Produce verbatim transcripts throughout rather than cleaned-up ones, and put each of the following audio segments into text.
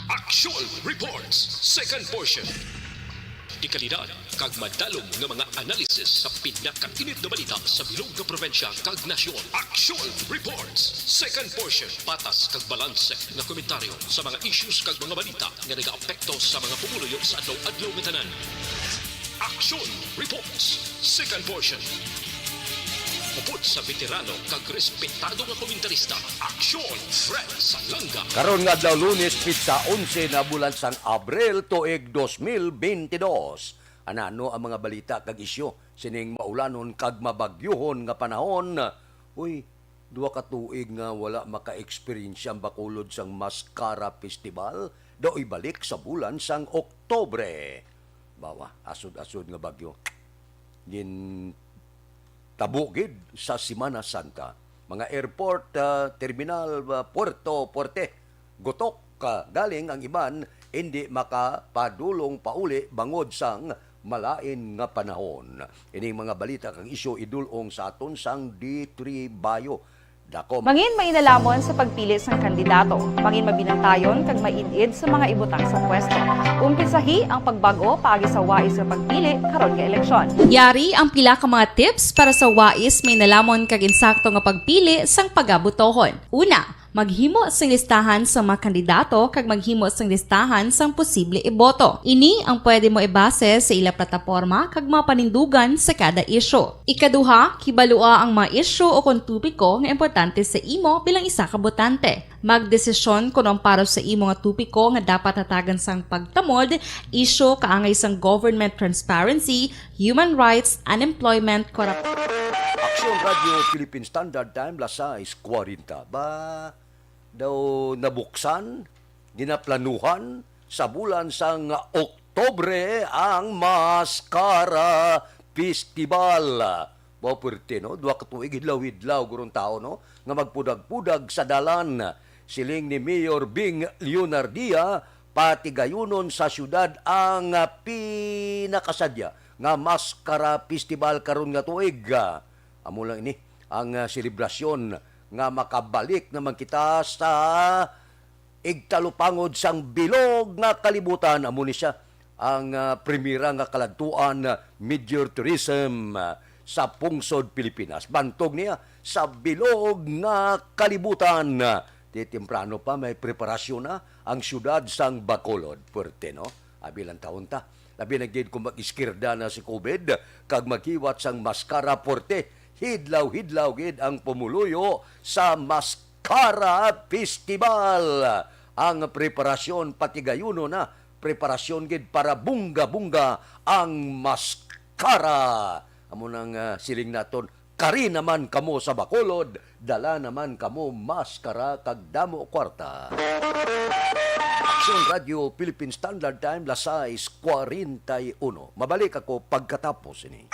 Action Reports, second portion. Dekalidad kag madalom nga mga analysis sa pinakainit nga balita sa bilog nga probinsya kag nasyon. Action Reports, second portion. Patas kag balanse nga komentaryo sa mga issues kag mga balita nga nagaapekto sa mga pumuluyo sa adlaw-adlaw nga tanan. Action Reports, second portion. Upod sa veterano kag respetado nga komentarista, Action Fred Salanga. Karon nga adlaw, Lunes, pitsa onse na bulan sang Abril, tuig dos mil bentidós. Anano ang mga balita kag isyu sining maulanon kag mabagyohon nga panahon? Uy, duha ka tuig nga wala maka-eksperyensya ang Bacolod sang Mascara Festival, daw ibalik sa bulan sang Oktubre. Bawa, asod-asod nga bagyo. Gintabo gid sa Semana Santa. Mga airport, ah, terminal, ah, puerto, porte, gutok, ah, galing ang iban, hindi makapadulong pauli bangod sang malain nga panahon. Ining mga balita kag isyu idulong sa aton sang D three Bio. Dako. Mangin mainalamon sa pagpili sang kandidato. Mangin mabinantayon kag maid-id sa mga ibutang sa pwesto. Umpisahi ang pagbag-o paagi sa wais nga pagpili karon nga eleksyon. Yari ang pila ka mga tips para sa wais, mainalamon kag insakto nga pagpili sang pagabotohon. Una, maghimo sing listahan sa mga kandidato kag maghimo sing listahan sang posible iboto. Ini ang pwede mo ibase sa ila plataporma kag mga panindugan sa kada isyu. Ikaduha, kibalua ang mga isyu o kon topiko nga importante sa imo bilang isa ka botante. Magdesisyon kon ang para sa imo nga topiko nga dapat hatagan sang pagtamod, isyu kaangay sang government transparency, human rights, unemployment, corruption. Action Radio Philippine Standard Time, las sais kwarenta. Ba, daw nabuksan, ginaplanuhan sa bulan sang Oktubre ang Mascara Festival. Mao perti, no? Duha ka tuig, hidlaw-hidlaw gurong tawo, no, nga magpudag-pudag sa dalan. Siling ni Mayor Bing Leonardia, patigayunon sa syudad ang pinakasadya nga Mascara Festival karon nga tuig. Amo lang ini ang, ah, selebrasyon nga makabalik naman kita sa igtalupangod sang bilog nga kalibutan. Amo ni sia ang, ah, primera nga kaladtuan, ah, major tourism, ah, sa pungsod Pilipinas. Bantog niya sa bilog nga kalibutan. Di temprano pa may preparasyon na ang siyudad sang Bacolod. Puwerte, no? Abi lang taon ta. Labi na gid kung mag-iskirda na si COVID kag maghiwat sang maskara, puwerte. Hidlaw-hidlaw gid ang pumuluyo sa Mascara Festival. Ang preparasyon, patigayunon na, preparasyon gid para bungga-bungga ang maskara. Amo nang, ah, siling naton, kari naman kamo sa Bacolod, dala naman kamo maskara kag damo kwarta. Action Radio Philippine Standard Time, las sais kwarenta y uno. Mabalik ako pagkatapos ini.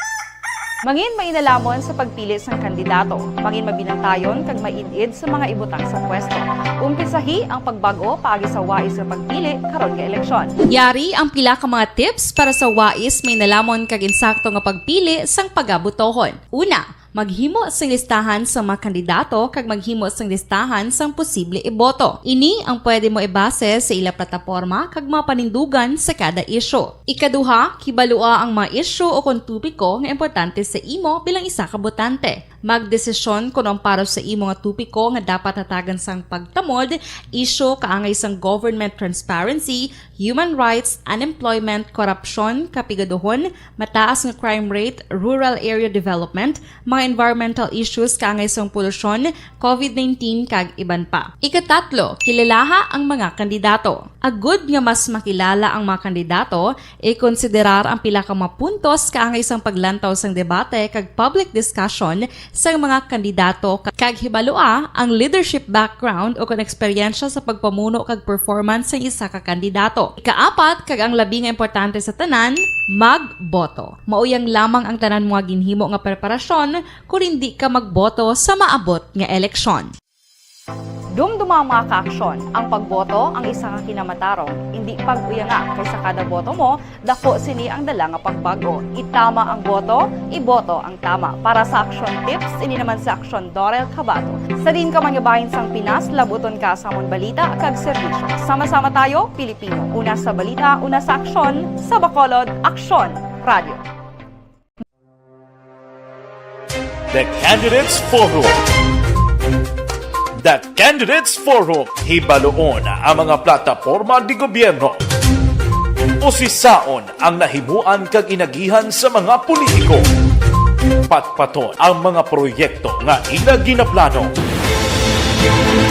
Mangin mainalamon sa pagpili sang kandidato. Mangin mabinantayon kag maid-id sa mga ibutang sa pwesto. Umpisahi ang pagbag-o paagi sa wais nga pagpili karon nga eleksyon. Yari ang pila ka mga tips para sa wais, mainalamon kag insakto nga pagpili sang pagabotohon. Una, maghimo sing listahan sa mga kandidato kag maghimo sing listahan sang posible iboto. Ini ang pwede mo ibase sa ila plataporma kag mga panindugan sa kada isyu. Ikaduha, kibalua ang mga isyu o kon topiko nga importante sa imo bilang isa ka botante. Magdesisyon kon ang para sa imo nga topiko nga dapat hatagan sang pagtamod, isyu kaangay sang government transparency, human rights, unemployment, korupsyon, kapigaduhon, mataas nga crime rate, rural area development, mga environmental issues kaangay sang polusyon, COVID nineteen, kag iban pa. Ikatatlo, kilalaha ang mga kandidato. Agud nga mas makilala ang mga kandidato, ikonsiderar ang pila ka mga puntos kaangay sang paglantaw sang debate kag public discussion sang mga kandidato, kag hibalua ang leadership background o kon eksperyensya sa pagpamuno kag performance sang isa ka kandidato. Ikaapat, kag ang labi nga importante sa tanan, magboto. Mauyang lamang ang tanan mo nga ginhimo nga preparasyon kon indi ka magboto sa maabot nga eleksyon. Dumduma, mga kaaksyon, ang pagboto ang isa ka kinamatarong. Indi pag-uyanga, kay sa kada boto mo, dako sini ang dala nga pagbago. Itama ang boto, iboto ang tama. Para sa Aksyon Tips, ini naman si Aksyon Dorel Cabato. Sa diin ka man nga bahin sang Pinas, labuton ka sa amon balita kag serbisyo. Sama-sama tayo, Pilipino. Una sa balita, una sa aksyon, sa Bacolod, Aksyon Radio. The Candidates Forum. The Candidates Forum, hibaluon ang mga plataporma di gobyerno. Usisaon ang nahimuan kag inagihan sa mga politiko. Patpaton ang mga proyekto nga ila ginaplano.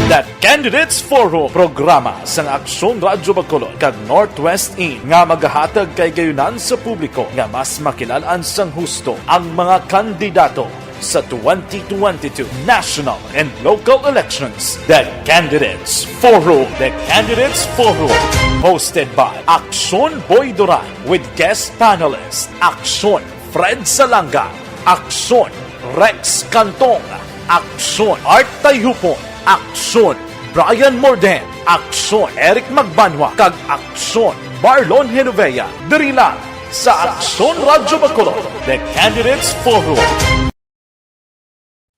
The Candidates Forum, programa sang Aksyon Radyo Bacolod kag Northwest In nga magahatag kahigayonan sa publiko nga mas makilal-an sang husto ang mga kandidato sa twenty twenty-two national and local elections. The Candidates Forum. The Candidates Forum, hosted by Aksyon Boy Duran with guest panelist Aksyon Fred Salanga, Aksyon Rex Cantong, Aksyon Art Tayhupon, Aksyon Brian Morden, Aksyon Eric Magbanwa, kag Aksyon Marlon Genovea. Diri lang sa Aksyon Radyo Bacolod, The Candidates Forum.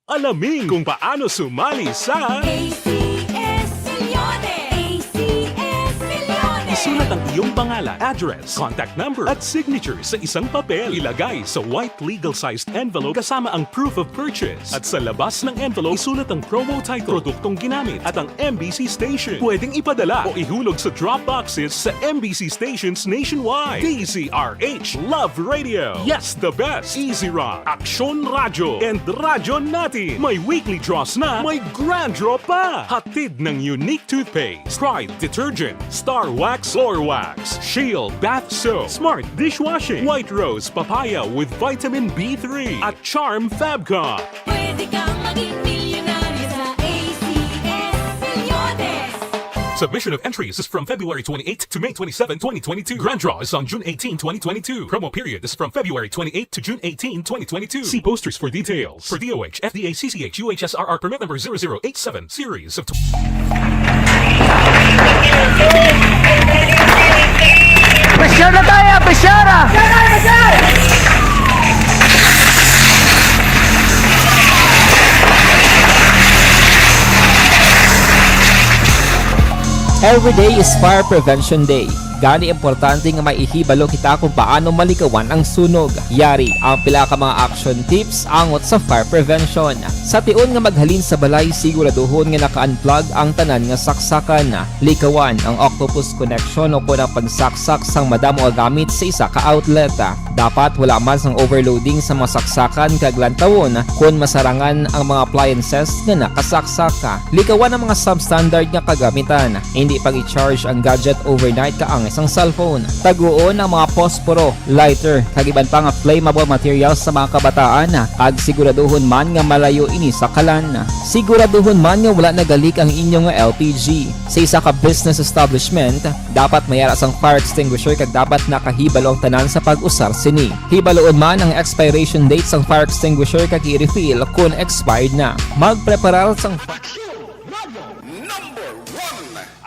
Alamin kung paano sumali sa A C S Millones. A C S Millones. Isulat ang iyong pangalan, address, contact number, at signature sa isang papel. Ilagay sa white legal-sized envelope kasama ang proof of purchase. At sa labas ng envelope, isulat ang promo title, produktong ginamit, at ang M B C station. Pwedeng ipadala o ihulog sa drop boxes sa M B C stations nationwide. D Z R H, Love Radio. Yes, the best. Easy Rock, Aksyon Radyo, and Radyo Natin. May weekly draws na, may grand draw pa. Hatid ng Unique Toothpaste, Pride Detergent, Star Wax Floor Wax, Shield Bath Soap, Smart Dishwashing, White Rose Papaya with Vitamin B three, at Charm Fabcon. Pwede kang maging milyonaryo sa A C S Millones. Submission of entries is from February twenty-eighth to May twenty-seven, twenty twenty-two. Grand draw is on June eighteen, twenty twenty-two. Promo period is from February twenty-eighth to June eighteen, twenty twenty-two. See posters for details. For D O H, F D A, C C H, U H S R R permit number zero zero eight seven, series of Pressure na tayo, pressure! Every day is Fire Prevention Day. Gani, importante nga may ihibalo kita kung paano malikawan ang sunog. Yari ang pila ka mga action tips angot sa fire prevention. Sa tion nga maghalin sa balay, siguraduhon nga naka-unplug ang tanan nga saksakan. Likawan ang octopus connection o kon ang pagsaksak sang madamo nga gamit sa isa ka outlet. Dapat wala man sang overloading sa mga saksakan kag lantawon kon masarangan ang mga appliances nga nakasaksak. Likawan ang mga substandard nga kagamitan. Indi pag-i-charge ang gadget overnight kaangay sang cellphone. Taguon ang mga posporo, lighter, kag iban pa nga flammable materials sa mga kabataan, kag siguraduhon man nga malayo ini sa kalan. Siguraduhon man nga wala nagalik ang inyo nga L P G. Sa isa ka business establishment, dapat may ara sang fire extinguisher kag dapat nakahibalo ang tanan sa pag-usar sini. Hibaluon man ang expiration date sang fire extinguisher kag i-refill kon expired na. Magpreparar sang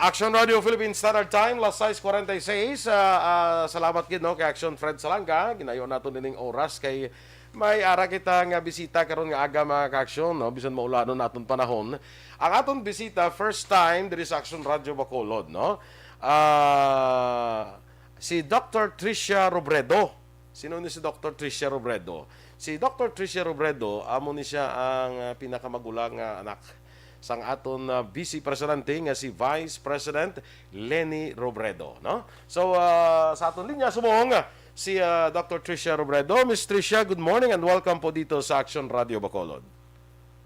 Action Radio Philippine Standard Time, las sais cuarenta y seis. Ah, ah, salamat gid, no, kay Action Fred Salanga. Ginayo naton ining oras kay may ara kita nga bisita karon nga aga, mga ka-aksyon, no? Bisan maulanon naton panahon. Ang aton bisita, first time diri sa Action Radio Bacolod, no? Ah, si Doctor Tricia Robredo. Sino ni si Doctor Tricia Robredo? Si Doctor Tricia Robredo, amo ni siya ang, ah, pinakamagulang nga anak sang aton, ah, Vice Presidente nga si Vice President Leni Robredo, no? So, ah, sa aton linya subong, ah, si, ah, Doctor Tricia Robredo. Miss Tricia, good morning and welcome po dito sa Action Radio Bacolod.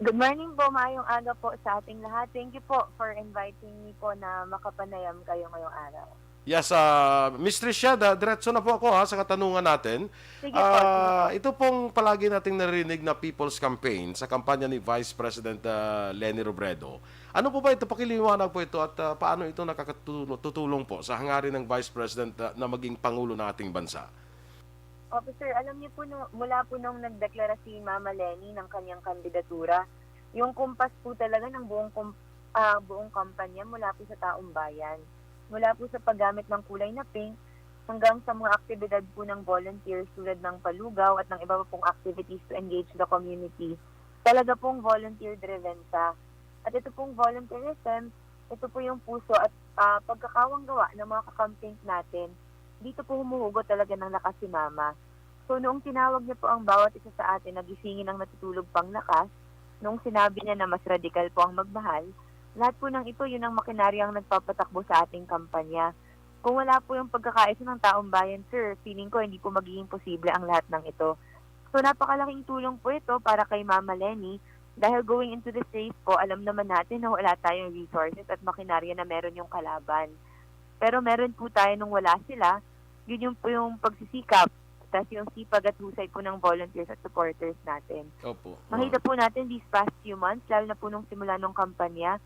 Good morning po, maayong aga po sa ating lahat. Thank you po for inviting me po na makapanayam kayo ngayong araw. Yes, ah, Miss Tricia, da-, diretso na po ako, ha, sa katanungan natin. Sige po, sige Ah, po. Ito pong palagi nating naririnig na People's Campaign sa kampanya ni Vice President, ah, Leni Robredo. Ano po ba ito? Pakiliwanag po ito at, ah, paano ito nakakatulong, tutulong po sa hangarin ng Vice President, ah, na maging Pangulo ng ating bansa? Opo, sir. Alam niyo po, no, mula po nung nagdeklara si Mama Leni ng kanyang kandidatura, yung kumpas po talaga ng buong kum-, ah, buong kampanya mula po sa taong bayan. Mula po sa paggamit ng kulay na pink hanggang sa mga aktibidad po ng volunteers tulad ng palugaw at ng iba pa pong activities to engage the community. Talaga pong volunteer-driven siya. At ito pong volunteerism, ito po yung puso at, ah, pagkakawang gawa ng mga kakamping natin. Dito po humuhugot talaga ng lakas si Mama. So, noong tinawag niya po ang bawat isa sa atin na gisingin ang natutulog pang lakas, noong sinabi niya na mas radikal po ang magmahal, lahat po ng ito, yun ang makinaryang nagpapatakbo sa ating kampanya. Kung wala po yung pagkakaisa ng taong bayan, sir, feeling ko hindi po magiging posible ang lahat ng ito. So, napakalaking tulong po ito para kay Mama Leni dahil going into this race po, alam naman natin na wala tayong resources at makinarya na meron yung kalaban. Pero meron po tayo nung wala sila, yun yung po yung pagsisikap, tas yung sipag at husay po ng volunteers at supporters natin. Opo. Makita po natin these past few months, lalo na po nung simula nung kampanya,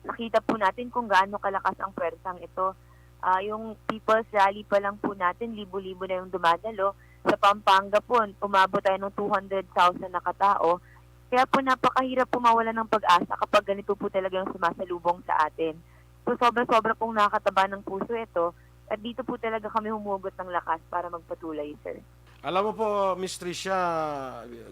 nakita po natin kung gaano kalakas ang pwersang ito. Ah, yung People's Rally pa lang po natin, libo-libo na yung dumadalo. Sa Pampanga po, umabot tayo ng two hundred thousand na katao. Kaya po napakahirap po mawala ng pag-asa kapag ganito po talaga yung sumasalubong sa atin. So, sobra-sobra pong nakakataba ng puso ito at dito po talaga kami humugot ng lakas para magpatuloy, sir. Alam mo po, Miss Tricia,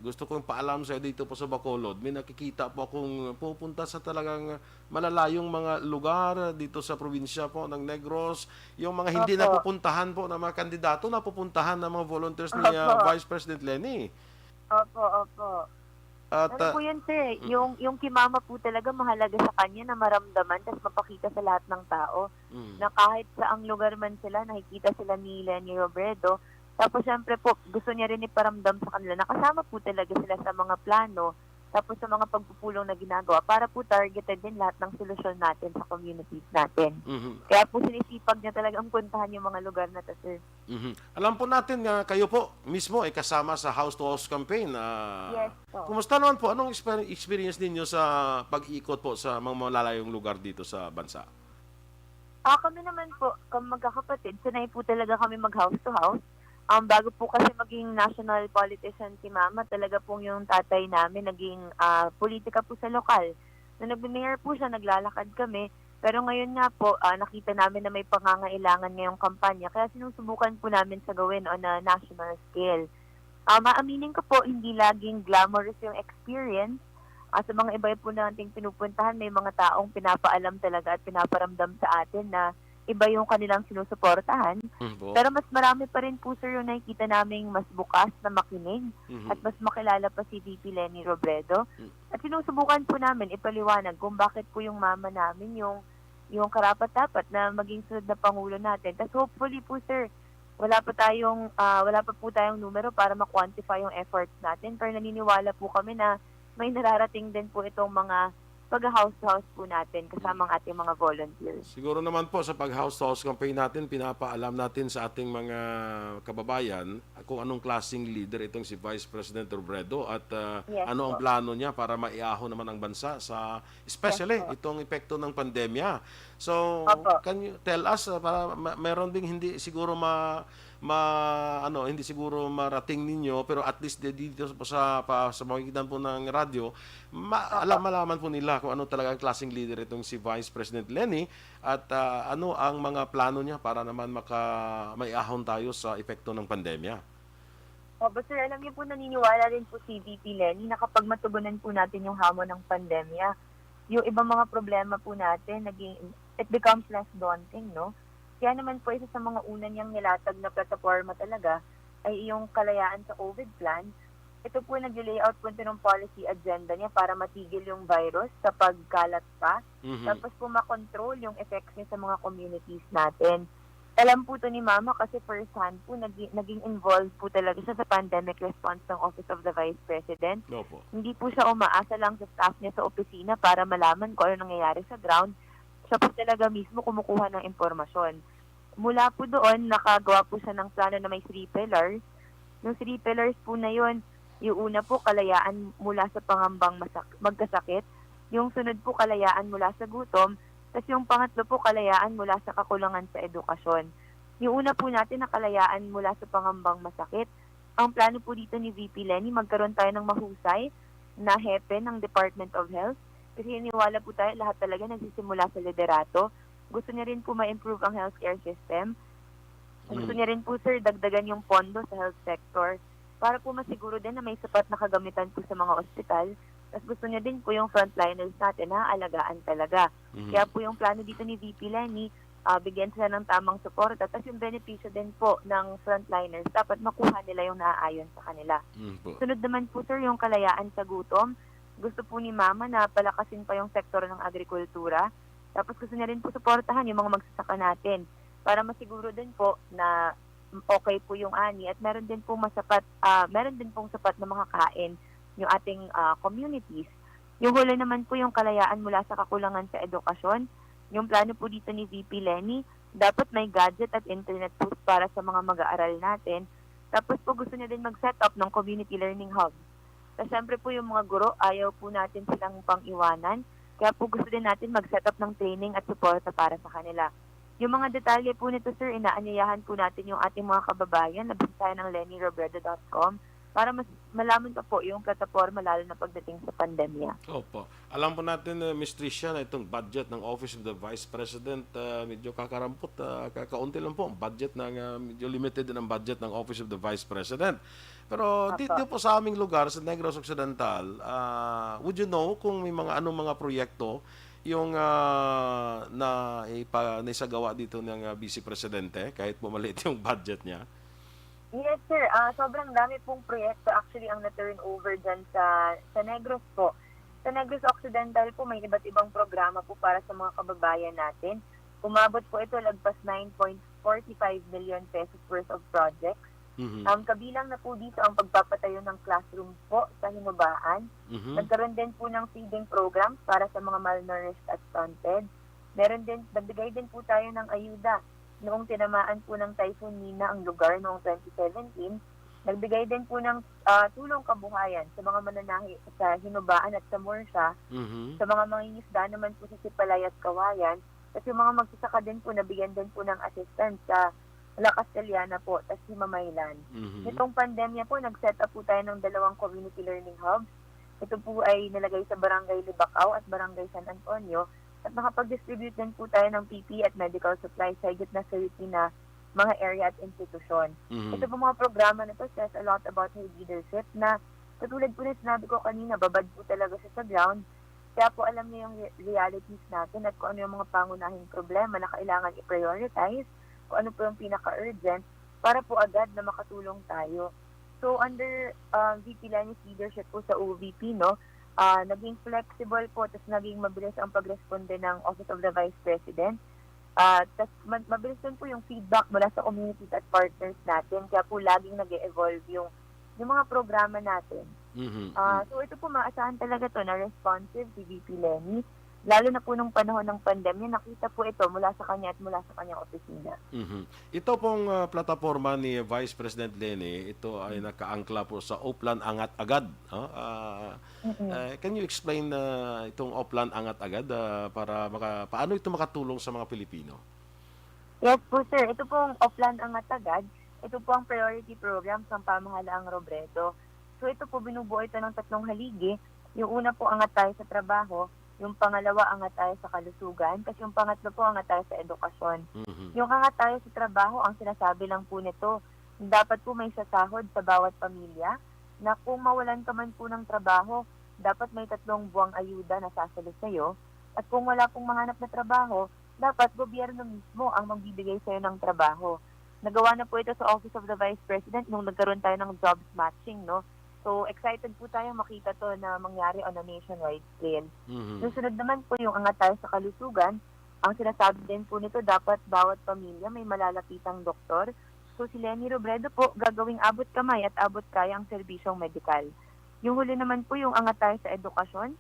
gusto kong paalam sa dito po sa Bacolod. May nakikita po akong pupunta sa talagang malalayong mga lugar dito sa probinsya po ng Negros. Yung mga hindi Opo. napupuntahan po ng mga kandidato, napupuntahan ng mga volunteers ni, ah, Opo. Vice President Leni. Opo, opo. At, Ano ah, po yun, sir? mm. Yung, yung kimama po talaga mahalaga sa kanya na maramdaman tas mapakita sa lahat ng tao Mm. na kahit saang lugar man sila, nakikita sila ni Leni Robredo. Tapos, syempre po, gusto niya rin iparamdam sa kanila na kasama po talaga sila sa mga plano, tapos sa mga pagpupulong na ginagawa para po targeted din lahat ng solusyon natin sa communities natin. Mhm. Kaya po sinisipag niya talagang puntahan yung mga lugar na to, sir. Mhm. Alam po natin nga kayo po mismo ay kasama sa house-to-house campaign. Ah, Yes po. kumusta naman po? Anong exper-, experience ninyo sa pag-ikot po sa mga malalayong lugar dito sa bansa? Ah, kami naman po, kami magkakapatid, sanay po talaga kami mag-house to house. Um, bago po kasi maging national politician si Mama, talaga pong yung tatay namin naging, ah, politika po sa lokal. Nung nagme-mayor po siya, naglalakad kami. Pero ngayon nga po, ah, nakita namin na may pangangailangan ngayong kampanya, kaya sinusubukan po namin sa gawin on a national scale. Ah, maaminin ko po, hindi laging glamorous yung experience. Ah, sa mga iba po nating pinupuntahan, may mga taong pinapaalam talaga at pinaparamdam sa atin na iba yung kanilang sinusuportahan. Mm, po. Pero mas marami pa rin po, sir, yung nakikita naming mas bukas na makinig Mhm. at mas makilala pa si V P Leni Robredo. Mm. At sinusubukan po namin ipaliwanag kung bakit po yung mama namin yung, yung karapat-dapat na maging sunod na pangulo natin. Tas hopefully po, sir, wala pa tayong, ah, wala pa po tayong numero para ma-quantify yung efforts natin. Pero naniniwala po kami na may nararating din po itong mga pag-house-to-house po natin kasama ang ating mga volunteers. Siguro naman po sa pag-house-to-house campaign natin, pinapaalam natin sa ating mga kababayan kung anong klaseng leader itong si Vice President Robredo at, ah, Yes ano ang po. plano niya para maiahon naman ang bansa sa, especially Yes po. itong epekto ng pandemya. So, Opo. can you tell us, ah, para ma-, meron ding hindi siguro ma-, ma-, ano, hindi siguro marating ninyo, pero at least di-, dito po sa, pa, sa pamamagitan po ng radyo, ma-, Opo. alam, malaman po nila kung ano talaga ang klaseng leader itong si Vice President Leni at, ah, ano ang mga plano niya para naman maka-, maiahon tayo sa epekto ng pandemya. Opo, sir. Alam niyo po, naniniwala rin po si V P Leni na kapag matugunan po natin yung hamon ng pandemya, yung ibang mga problema po natin, naging, it becomes less daunting, no? Kaya naman po, isa sa mga una niyang nilatag na plataforma talaga ay yung Kalayaan sa COVID plan. Ito po, nag-layout po ito ng policy agenda niya para matigil yung virus sa pagkalat pa. Mhm. Tapos po, makontrol yung effects niya sa mga communities natin. Alam po to ni Mama kasi first hand po, nagi-, naging involved po talaga siya sa pandemic response ng Office of the Vice President. Opo. Hindi po siya umaasa lang sa staff niya sa opisina para malaman kung ano nangyayari sa ground. Siya po talaga mismo kumukuha ng impormasyon. Mula po doon, nakagawa po siya ng plano na may three pillars. Yung three pillars po na yun, yung una po, kalayaan mula sa pangambang masak-, magkasakit. Yung sunod po, kalayaan mula sa gutom. Tas yung pangatlo po, kalayaan mula sa kakulangan sa edukasyon. Yung una po natin na kalayaan mula sa pangambang masakit. Ang plano po dito ni V P Leni, magkaroon tayo ng mahusay na hepe ng Department of Health. Kasi hiniwala po tayo, lahat talaga nagsisimula sa liderato. Gusto niya rin po ma-improve ang healthcare system. Gusto Mm. niya rin po, sir, dagdagan yung pondo sa health sector para po masiguro din na may sapat na kagamitan po sa mga ospital. Tapos gusto niya din po yung frontliners natin na alagaan talaga. Mhm. Kaya po yung plano dito ni V P Leni, ah, bigyan sila ng tamang suporta. Tapos yung benepisyo din po ng frontliners, dapat makuha nila yung naaayon sa kanila. Mm po. Sunod naman po, sir, yung kalayaan sa gutom. Gusto po ni Mama na palakasin pa yung sektor ng agrikultura. Tapos gusto niya rin po suportahan yung mga magsasaka natin para masiguro din po na okay po yung ani at meron din po masapat, ah, meron din pong sapat na makakain yung ating, ah, communities. Yung huli naman po yung kalayaan mula sa kakulangan sa edukasyon. Yung plano po dito ni V P Leni, dapat may gadget at internet po para sa mga mag-aaral natin. Tapos po gusto niya din mag-set up ng community learning hub. Tapos syempre po yung mga guro, ayaw po natin silang pang-iwanan. Kaya po gusto din natin mag-set up ng training at suporta para sa kanila. Yung mga detalye po nito, sir, inaanyayahan po natin yung ating mga kababayan. Labas tayo ng lenny robredo dot com para mas malaman pa po yung plataforma, lalo na pagdating sa pandemya. Opo. Alam po natin, uh, Miss Tricia, na itong budget ng Office of the Vice President, ah, medyo kakarampot, ah, kakaunti lang po ang budget ng, ah, medyo limited din ang budget ng Office of the Vice President. Pero di, Opo. di po sa aming lugar, sa Negros Occidental, ah, would you know kung may mga anong mga proyekto yung ah, na ipa, naisagawa dito ng ah, Vice Presidente kahit po maliit yung budget niya? Yes, sir. Ah, sobrang dami pong proyekto actually ang na-turn over dyan sa, sa Negros po. Sa Negros Occidental po, may iba't ibang programa po para sa mga kababayan natin. Umabot po ito lagpas nine point forty five million pesos worth of projects. Mhm. Um, kabilang na po dito ang pagpapatayo ng classrooms po sa Hinubaan. Mhm. Nagkaroon din po ng feeding programs para sa mga malnourished at stunted. Meron din, nagbigay din po tayo ng ayuda noong tinamaan po ng Typhoon Nina ang lugar noong twenty seventeen. Nagbigay din po ng ah, tulong kabuhayan sa mga mananahi sa Hinubaan at sa Murcia, Mhm. sa mga mangingisda naman po sa Sipalay at Kawayan, at yung mga magsasaka din po, nabigyan din po ng assistance sa La Castellana po, tas Himamaylan. Mhm. Nitong pandemya po, nag-set up po tayo ng dalawang community learning hubs. Ito po ay nilagay sa Barangay Libacao at Barangay San Antonio, at nakapag-distribute din po tayo ng P P E at medical supplies sa higit na thirty na mga area at institusyon. Mhm. Ito po mga programa na to says a lot about her leadership na katulad po na sinabi ko kanina, babad po talaga siya sa ground. Kaya po alam niya yung re- realities natin at kung ano yung mga pangunahing problema na kailangan i-prioritize, kung ano po yung pinaka-urgent para po agad na makatulong tayo. So under uh, V P Leni's leadership po sa O V P, no, ah, naging flexible po, tapos naging mabilis ang pagresponde ng Office of the Vice President. Ah, tas ma- mabilis din po yung feedback mula sa communities at partners natin. Kaya po laging nag-e-evolve yung, yung mga programa natin. Mhm. Ah, so ito po, maasahan talaga to na responsive si V P Leni. Lalo na po nung panahon ng pandemya, nakita po ito mula sa kanya at mula sa kanyang opisina. Mhm. Ito pong ah, plataforma ni Vice President Leni, ito ay nakaangkla po sa Oplan Angat Agad. No? Ah, Mm-mm. eh, can you explain na itong Oplan Angat Agad ah, para maka, paano ito makatulong sa mga Pilipino? Yes po, sir. Ito pong Oplan Angat Agad, ito po ang priority program ng pamahalaang Robredo. So ito po, binubuo ito ng tatlong haligi. Yung una po, angat tayo sa trabaho. Yung pangalawa, angat tayo sa kalusugan. Tapos yung pangatlo po, angat tayo sa edukasyon. Mhm. Yung angat tayo sa trabaho, ang sinasabi lang po nito, dapat po may sasahod sa bawat pamilya na kung mawalan ka man po ng trabaho, dapat may tatlong buwang ayuda na sasalo sa'yo. At kung wala pong mahanap na trabaho, dapat gobyerno mismo ang magbibigay sa'yo ng trabaho. Nagawa na po ito sa Office of the Vice President nung nagkaroon tayo ng jobs matching, no? So, excited po tayo makita to na mangyari on a nationwide scale. Mhm. Susunod naman po yung angat tayo sa kalusugan. Ang sinasabi din po nito, dapat bawat pamilya may malalapitang doktor. So, si Leni Robredo po, gagawing abot kamay at abot kaya ang serbisyong medikal. Yung huli naman po, yung angat tayo sa edukasyon.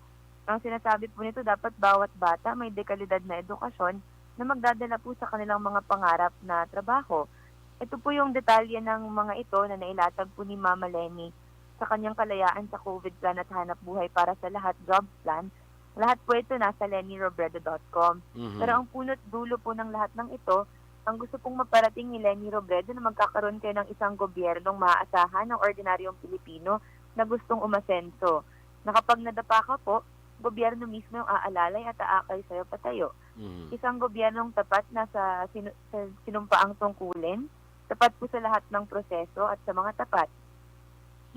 Ang sinasabi po nito, dapat bawat bata may dekalidad na edukasyon na magdadala po sa kanilang mga pangarap na trabaho. Ito po yung detalye ng mga ito na nailatag po ni Mama Leni sa kanyang Kalayaan sa COVID Plan at Hanap Buhay para sa Lahat jobs plan. Lahat po ito nasa lenny robredo dot com. Mhm. Pero ang punot dulo po ng lahat ng ito, ang gusto pong maparating ni Leni Robredo na magkakaroon kayo ng isang gobyernong maaasahan ng ordinaryong Pilipino na gustong umasenso. Na kapag nadapa ka po, gobyerno mismo yung aalalay at aakay sa'yo patayo. Mhm. Isang gobyernong tapat na sa, sinu- sa sinumpaang tungkulin, tapat po sa lahat ng proseso at sa mga tapat.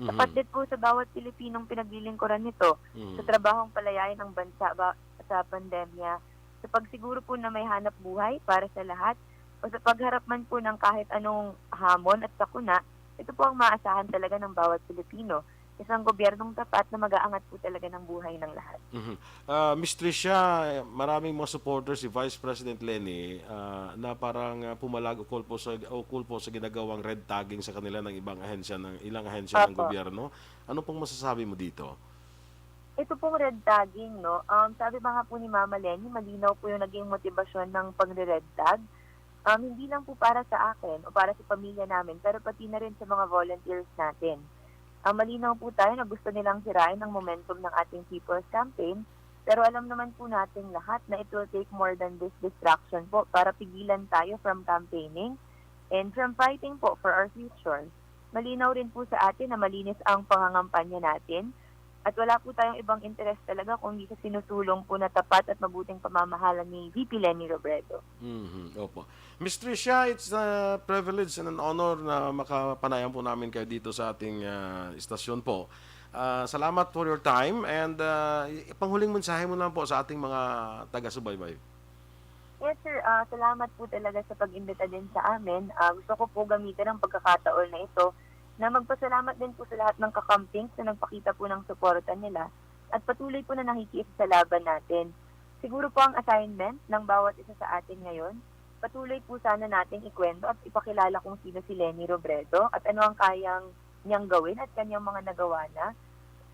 Mhm. Tapat din po sa bawat Pilipinong pinaglilingkuran nito Mhm. sa trabahong palayain ang bansa ba, sa pandemya, sa pagsiguro po na may hanap buhay para sa lahat, o sa pagharap man po ng kahit anong hamon at sakuna, ito po ang maasahan talaga ng bawat Pilipino. Isang gobyernong tapat na mag-aangat po talaga ng buhay ng lahat. Mhm. Ah, Miss Tricia, maraming mga supporters si Vice President Leni ah, na parang ah, pumalag ukol po sa ukol po sa ginagawang red tagging sa kanila ng ibang ahensya ng ilang ahensya ng Opo. Gobyerno. Ano pong masasabi mo dito? Ito pong red tagging, no? Um, sabi ba nga po ni Mama Leni, malinaw po yung naging motibasyon ng pagre-red tag. Um, hindi lang po para sa akin o para sa pamilya namin, pero pati na rin sa mga volunteers natin. Um, malinaw po tayo na gusto nilang sirain ang momentum ng ating People's Campaign, pero alam naman po nating lahat na it will take more than this distraction po para pigilan tayo from campaigning and from fighting po for our future. Malinaw rin po sa atin na malinis ang pangangampanya natin at wala po tayong ibang interes talaga kundi sa sinusulong po na tapat at mabuting pamamahala ni V P Leni Robredo. Mhm, opo. Miss Tricia, it's a privilege and an honor na makapanayam po namin kayo dito sa ating ah, istasyon po. Ah, salamat for your time and ah, i- panghuling mensahe mo lang po sa ating mga taga-subaybay. Yes, sir. Ah, salamat po talaga sa pag-imbita din sa amin. Ah, gusto ko po gamitin ang pagkakataon na ito na magpasalamat din po sa lahat ng kakampings na nagpakita po ng suporta nila at patuloy po na nakikiisa sa laban natin. Siguro po ang assignment ng bawat isa sa atin ngayon, patuloy po sana nating ikwento at ipakilala kung sino si Leni Robredo at ano ang kayang niyang gawin at kanyang mga nagawa na.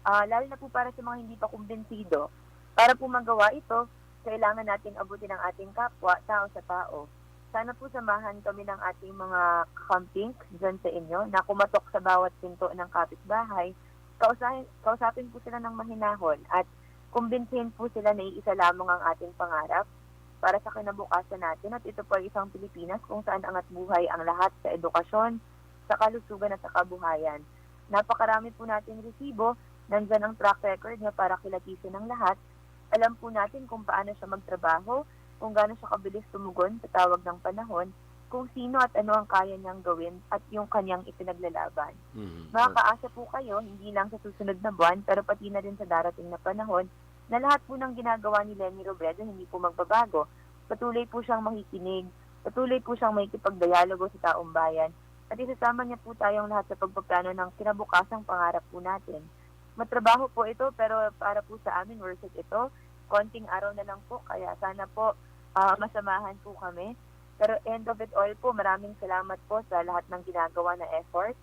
Ah, lalo na po para sa mga hindi pa kumbinsido. Para po magawa ito, kailangan nating abutin ang ating kapwa, tao sa tao. Sana po samahan kami ng ating mga kakamping dyan sa inyo na kumatok sa bawat pinto ng kapitbahay. Kausahin, kausapin po sila ng mahinahon at kumbinsihin po sila na iisa lamang ang ating pangarap para sa kinabukasan natin at ito po ay isang Pilipinas kung saan angat buhay ang lahat sa edukasyon, sa kalusugan at sa kabuhayan. Napakarami po nating resibo, nandyan ang track record niya para kilatisin ang lahat. Alam po natin kung paano siya magtrabaho, kung gaano siya kabilis tumugon sa tawag ng panahon, kung sino at ano ang kaya niyang gawin at yung kanyang ipinaglalaban. Mhm. Makakaasa po kayo, hindi lang sa susunod na buwan, pero pati na rin sa darating na panahon, na lahat po ng ginagawa ni Leni Robredo hindi po magbabago. Patuloy po siyang makikinig, patuloy po siyang makikipagdialogo sa taong bayan, at isasama niya po tayong lahat sa pagpaplano ng kinabukasang pangarap po natin. Matrabaho po ito, pero para po sa amin, worth it ito. Konting araw na lang po, kaya sana po ah, masamahan po kami. Pero end of it all po, maraming salamat po sa lahat ng ginagawa na effort.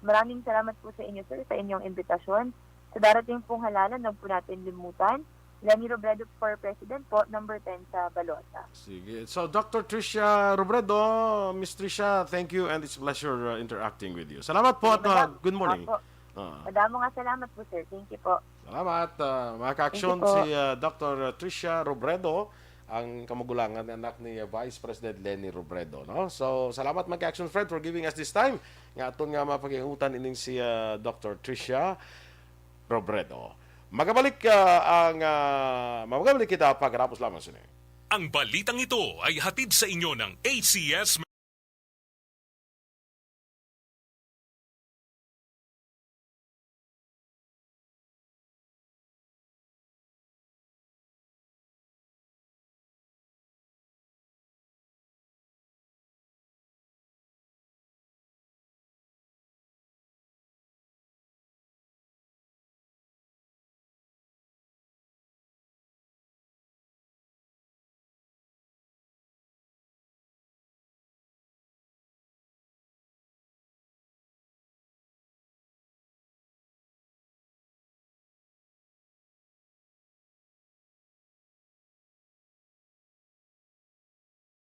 Maraming salamat po sa inyo, sir, sa inyong imbitasyon. Sa darating pong halalan, huwag po natin limutan. Leni Robredo for President po, number ten sa balota. Sige. So, Doctor Tricia Robredo, Miss Tricia, thank you and it's a pleasure uh, interacting with you. Salamat po at uh, Madam- good morning. Opo. Ah, Madamo nga salamat po, sir. Thank you po. salamat. Uh, mga ka-action, Thank you po. si uh, Doctor Tricia Robredo, ang kamagulangan ng anak ni uh, Vice President Leni Robredo. No? So, salamat mga ka-action friend for giving us this time. Nga aton nga mapag-iutan ining si uh, Doctor Tricia Robredo. Magabalik uh, ang uh, magabalik kita pagkatapos lamang sini. Ang balitang ito ay hatid sa inyo ng A C S